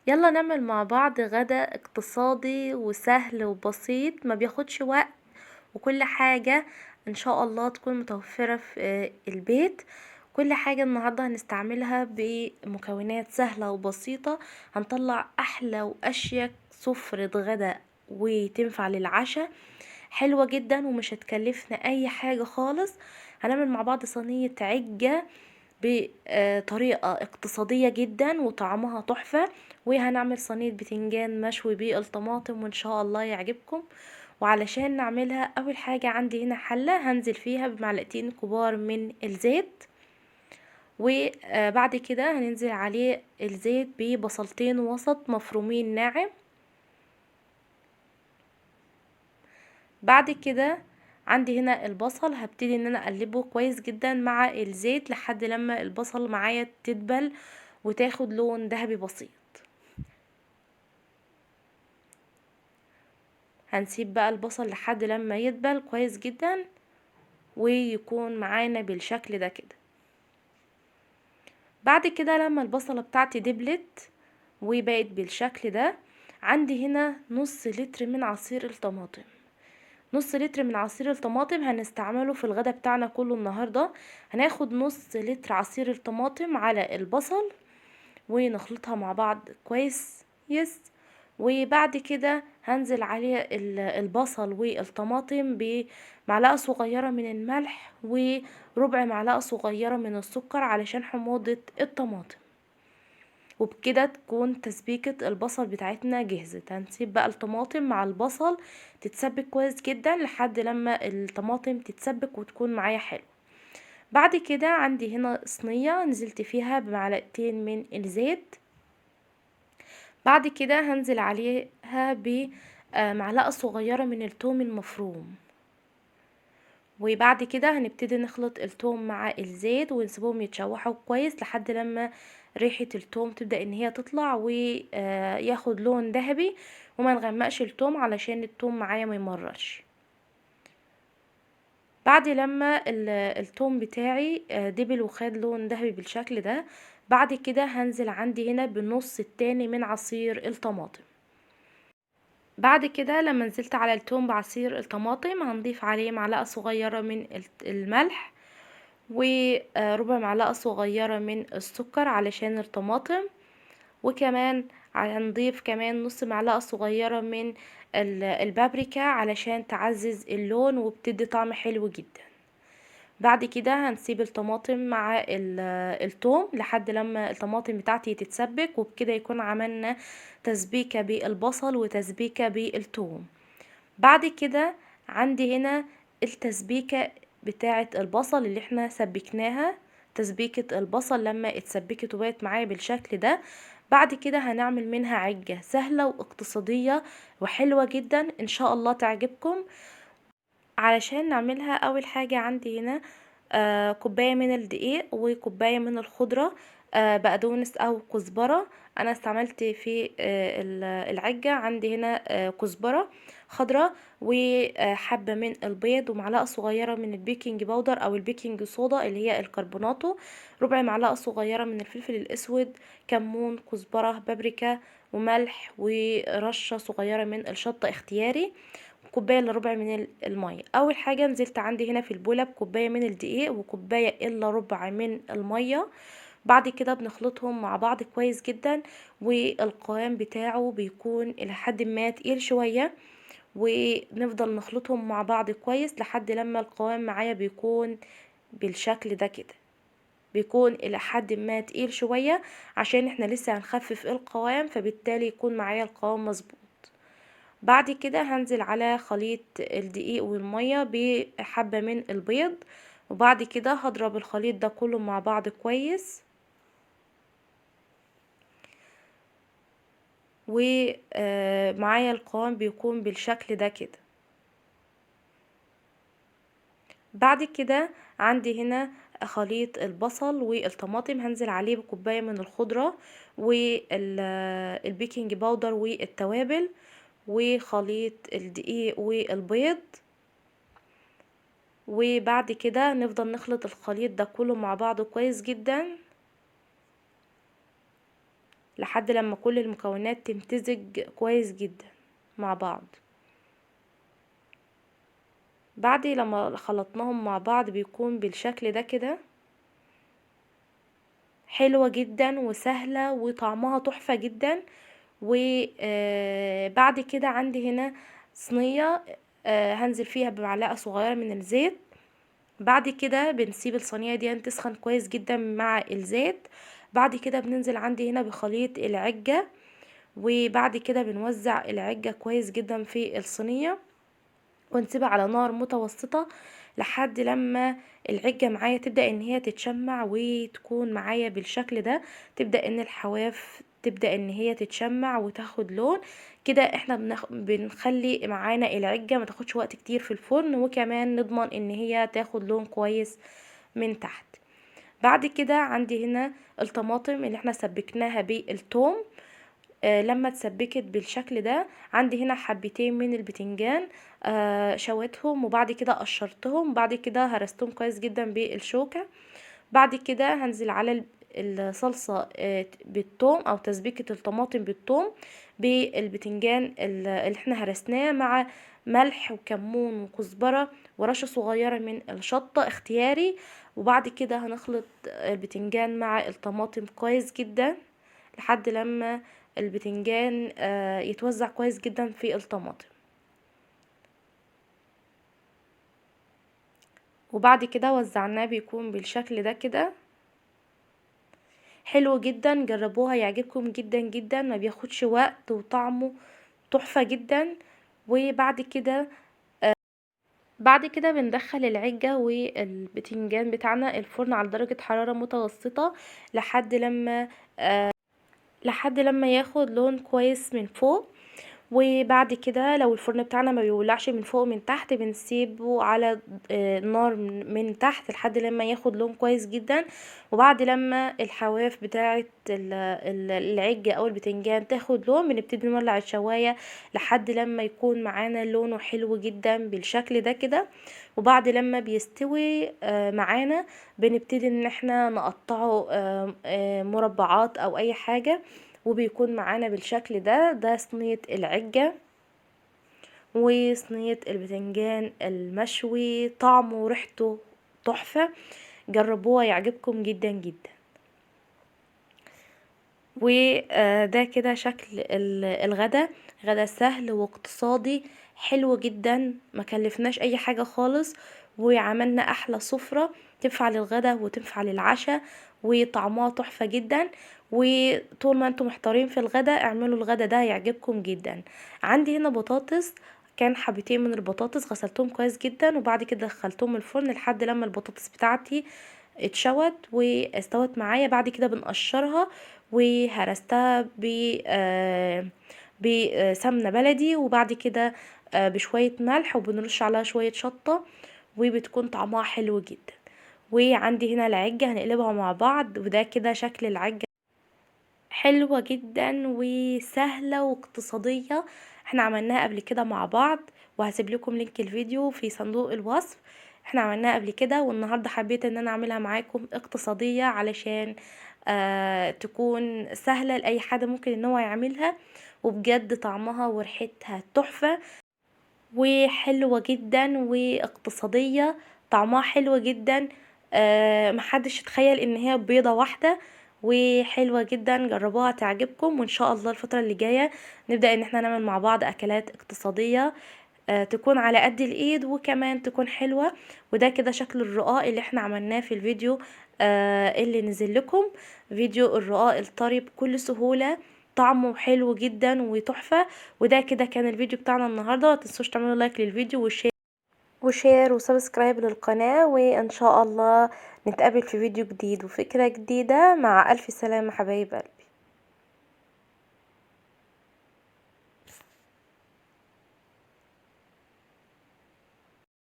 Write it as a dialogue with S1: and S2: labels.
S1: يلا نعمل مع بعض غدا اقتصادي وسهل وبسيط، ما بياخدش وقت، وكل حاجة ان شاء الله تكون متوفرة في البيت. كل حاجة النهاردة هنستعملها بمكونات سهلة وبسيطة، هنطلع احلى واشيك سفرة غدا وتنفع للعشاء، حلوة جدا ومش هتكلفنا اي حاجة خالص. هنعمل مع بعض صينية عجة بطريقة اقتصادية جدا وطعمها تحفة، وهنعمل صينية بتنجان مشوي بالطماطم وان شاء الله يعجبكم. وعلشان نعملها اول حاجة عندي هنا حلة هنزل فيها بمعلقتين كبار من الزيت، وبعد كده هننزل عليه الزيت ببصلتين وسط مفرومين ناعم. بعد كده عندي هنا البصل، هبتدي ان انا اقلبه كويس جدا مع الزيت لحد لما البصل معايا تدبل وتاخد لون ذهبي بسيط. هنسيب بقى البصل لحد لما يدبل كويس جدا ويكون معانا بالشكل ده كده. بعد كده لما البصلة بتاعتي دبلت وبقت بالشكل ده، عندي هنا نص لتر من عصير الطماطم. نص لتر من عصير الطماطم هنستعمله في الغدا بتاعنا كله النهاردة. هناخد نص لتر عصير الطماطم على البصل ونخلطها مع بعض كويس يس. وبعد كده هنزل عليه البصل والطماطم بمعلقة صغيرة من الملح وربع معلقة صغيرة من السكر علشان حموضة الطماطم، وبكده تكون تسبيكة البصل بتاعتنا جهزت. هنسيب بقى الطماطم مع البصل تتسبك كويس جدا لحد لما الطماطم تتسبك وتكون معايا حلو. بعد كده عندي هنا صينية نزلت فيها بمعلقتين من الزيت. بعد كده هنزل عليها بمعلقة صغيرة من التوم المفروم، وبعد كده هنبتدي نخلط التوم مع الزيت ونسيبهم يتشوحوا كويس لحد لما ريحة التوم تبدأ ان هي تطلع وياخد لون ذهبي، وما نغمقش التوم علشان التوم معايا ما يمررش. بعد لما التوم بتاعي دبل وخد لون ذهبي بالشكل ده، بعد كده هنزل عندي هنا بالنص التاني من عصير الطماطم. بعد كده لما نزلت على التوم بعصير الطماطم هنضيف عليه معلقة صغيرة من الملح وربع معلقة صغيرة من السكر علشان الطماطم، وكمان هنضيف كمان نص معلقة صغيرة من البابريكا علشان تعزز اللون وبتدي طعم حلو جدا. بعد كده هنسيب الطماطم مع التوم لحد لما الطماطم بتاعتي تتسبك، وبكده يكون عملنا تسبيكة بالبصل وتسبيكة بالتوم. بعد كده عندي هنا التسبيكة بتاعة البصل اللي احنا سبكناها، تسبيكة البصل لما اتسبكت وبقت معايا بالشكل ده. بعد كده هنعمل منها عجة سهلة واقتصادية وحلوة جدا ان شاء الله تعجبكم. علشان نعملها اول حاجة عندي هنا كوباية من الدقيق وكوباية من الخضرة، بقدونس او كزبرة. انا استعملت في العجة عندي هنا كزبرة خضرة وحبة من البيض ومعلقة صغيرة من ال baking powder او ال baking soda اللي هي الكربوناتو، ربع معلقة صغيرة من الفلفل الاسود، كمون، كزبرة، بابريكا، وملح، ورشة صغيرة من الشطة اختياري، كوباية الا ربع من المية. اول حاجة نزلت عندي هنا في البولة بكوباية من الدقيق وكوباية الا ربع من المية. بعد كده بنخلطهم مع بعض كويس جدا، والقوام بتاعه بيكون الى حد ما تقيل شوية، ونفضل نخلطهم مع بعض كويس لحد لما القوام معايا بيكون بالشكل ده كده، بيكون الى حد ما تقيل شوية عشان احنا لسه هنخفف القوام، فبالتالي يكون معايا القوام مظبوط. بعد كده هنزل على خليط الدقيق والمية بحبة من البيض، وبعد كده هضرب الخليط ده كله مع بعض كويس، ومعايا القوام بيكون بالشكل ده كده. بعد كده عندي هنا خليط البصل والطماطم هنزل عليه بكوباية من الخضرة وال baking powder والتوابل وخليط الدقيق والبيض، وبعد كده نفضل نخلط الخليط ده كله مع بعضه كويس جدا لحد لما كل المكونات تمتزج كويس جدا مع بعض. بعد لما خلطناهم مع بعض بيكون بالشكل ده كده. حلوة جدا وسهلة وطعمها تحفة جدا. وبعد كده عندي هنا صينية هنزل فيها بمعلقة صغيرة من الزيت. بعد كده بنسيب الصينية دي تسخن كويس جدا مع الزيت. بعد كده بننزل عندي هنا بخليط العجة، وبعد كده بنوزع العجة كويس جدا في الصينية، ونسيبها على نار متوسطة لحد لما العجة معايا تبدأ ان هي تتشمع وتكون معايا بالشكل ده، تبدأ ان الحواف تبدأ ان هي تتشمع وتاخد لون كده. احنا بنخلي معانا العجة ما تاخدش وقت كتير في الفرن، وكمان نضمن ان هي تاخد لون كويس من تحت. بعد كده عندي هنا الطماطم اللي احنا سبكناها بالثوم، لما اتسبكت بالشكل ده. عندي هنا حبتين من البتنجان، شويتهم وبعد كده قشرتهم، بعد كده هرستهم كويس جدا بالشوكة. بعد كده هنزل على الصلصة بالثوم او تسبيكة الطماطم بالثوم بالبتنجان اللي احنا هرسناه، مع ملح وكمون وكزبرة ورشة صغيرة من الشطة اختياري. وبعد كده هنخلط البتنجان مع الطماطم كويس جدا لحد لما البتنجان يتوزع كويس جدا في الطماطم. وبعد كده وزعناه بيكون بالشكل ده كده. حلو جدا، جربوها يعجبكم جدا جدا، ما بياخدش وقت وطعمه تحفة جدا. وبعد كده بعد كده بندخل العجة والبتنجان بتاعنا الفرن على درجة حرارة متوسطة لحد لما ياخد لون كويس من فوق. وبعد كده لو الفرن بتاعنا ما بيولعش من فوق ومن تحت بنسيبه على نار من تحت لحد لما ياخد لون كويس جدا. وبعد لما الحواف بتاعه العجة او البتنجان تاخد لون بنبتدي نولع الشواية لحد لما يكون معانا لونه حلو جدا بالشكل ده كده. وبعد لما بيستوي معانا بنبتدي ان احنا نقطعه مربعات او اي حاجة، وبيكون معانا بالشكل ده. ده صينية العجة وصينية البتنجان المشوي، طعمه وريحته تحفة، جربوها يعجبكم جدا جدا. وده كده شكل الغدا، غدا سهل واقتصادي حلو جدا، ما كلفناش اي حاجة خالص، وعملنا احلى سفرة تنفع للغدا وتنفع للعشاء، وطعمها تحفة جدا. وطول ما انتم محتارين في الغدا اعملوا الغدا ده يعجبكم جدا. عندي هنا بطاطس، كان حبتين من البطاطس غسلتهم كويس جدا، وبعد كده دخلتهم الفرن لحد لما البطاطس بتاعتي اتشوت واستوت معايا. بعد كده بنقشرها وهرستها بسمنة بلدي، وبعد كده بشوية ملح، وبنرش عليها شوية شطة، وبتكون طعمها حلو جدا. وعندي هنا العجة هنقلبها مع بعض، وده كده شكل العجة، حلوة جدا وسهلة واقتصادية، احنا عملناها قبل كده مع بعض، وهسيب لكم link الفيديو في صندوق الوصف. احنا عملناها قبل كده، والنهاردة حبيت ان انا اعملها معاكم اقتصادية علشان تكون سهلة لأي حد ممكن ان هو يعملها، وبجد طعمها وريحتها تحفة وحلوة جدا واقتصادية، طعمها حلو جدا، محدش يتخيل ان هي بيضة واحدة، وحلوة جدا. جربوها تعجبكم، وان شاء الله الفترة اللي جاية نبدأ ان احنا نعمل مع بعض اكلات اقتصادية تكون على قد الايد وكمان تكون حلوة. وده كده شكل الرقاق اللي احنا عملناه في الفيديو اللي نزل لكم، فيديو الرقاق الطري بكل سهولة، طعمه حلو جدا وتحفة. وده كده كان الفيديو بتاعنا النهاردة، ما تنسوش تعملوا like للفيديو و share و subscribe للقناة، وان شاء الله نتقابل في فيديو جديد وفكرة جديدة. مع الف سلامة حبايب قلبي.